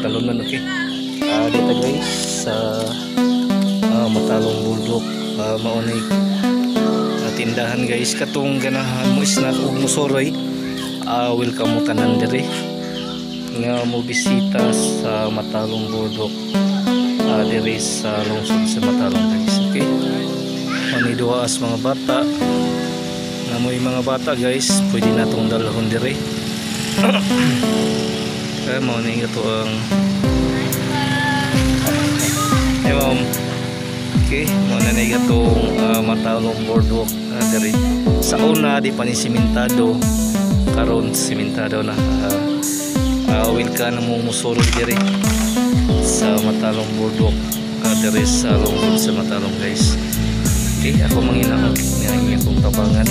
Matalunan, okay. Dito guys sa Matalom Boardwalk, mao ni tindahan guys, katong ganahan mo snack ug mosoroy, welcome mo tanan diri nga mo bisita sa Matalom Boardwalk, diri sa lungsod sa Matalom guys, okay. Mani duha as mga bata na mo'y mga bata guys, pwede natong dalhon diri. Kaya mao ni ito ang hey ma'am. Okay, mao na ni atong Matalom Boardwalk, diri. Sa una di pa ni simentado, karon simentado na. Welcome na mo musuroy diri sa Matalom Boardwalk, diri sa lungsod sa Matalom guys. Okay, ako manginaot niya akong tabangan.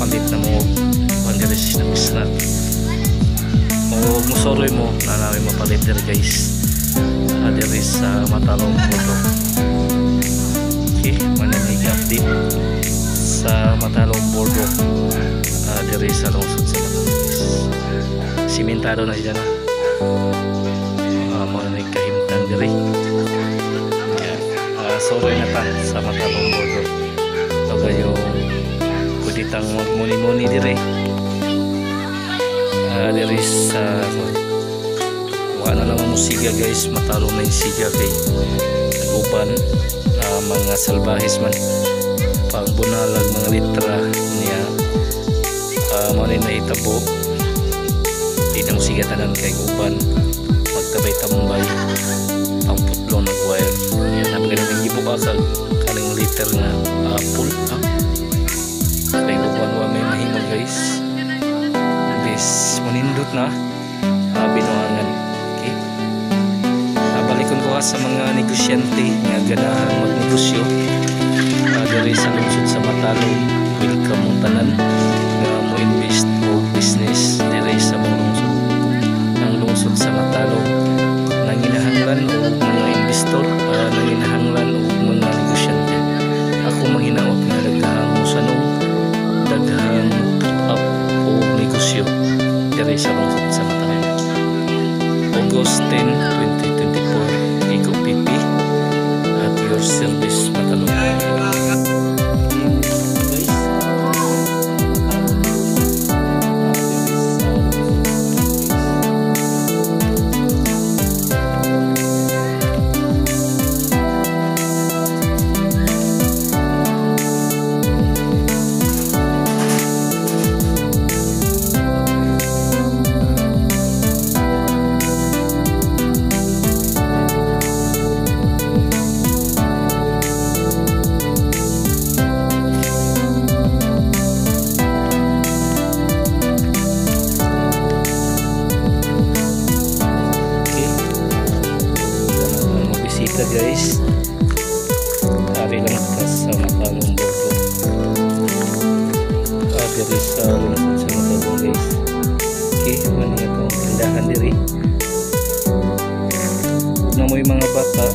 Palit na mo pandiri sa snack. O musuroy mo na namin mapalit diri guys. Diri sa Matalom Boardwalk. Okay, mananig update sa Matalom Boardwalk, diri sa lungsod sa Matalom guys. Simentado na siya na. Mananig kahimtang diri. Yeah. Sorry na ta sa Matalom Boardwalk. So kayo pwede tang magmuni-muni diri. Diri sa wala na lang mo siga guys, matalom na yung siga kay naguban na mga salbahis man pangbunalag mga litra niya, mao ni naitabo. Di na mo siga tanan kay guban magtabay-tambay pangputlo ng wire. Yan na magaling gibuka kag kaning liter nga apple, ha? Kay guban wa may mahimo guys. This manindot na binuangan. Okay. Balikon ko sa mga negosyante nga ganahan magnegosyo diri sa lungsod sa Matalom. Welcome mo tanan nga mo invest o business diri sa mga lungsod. Ang lungsod sa Matalom nanginahanglan og mga investor, nanginahanglan og mga negosyante. Ako manghinaot nga daghang mosanong, daghang put up og negosyo diri sa lungsod sa Matalom. August 10, 2024, Iko PP at your service, Matalom. Guys, bisita guys, ari lang ka sa Matalom Boardwalk, diri sa lungsod sa Matalom guys. Okay, man itong tindahan diri. Ug na mo'y mga bata,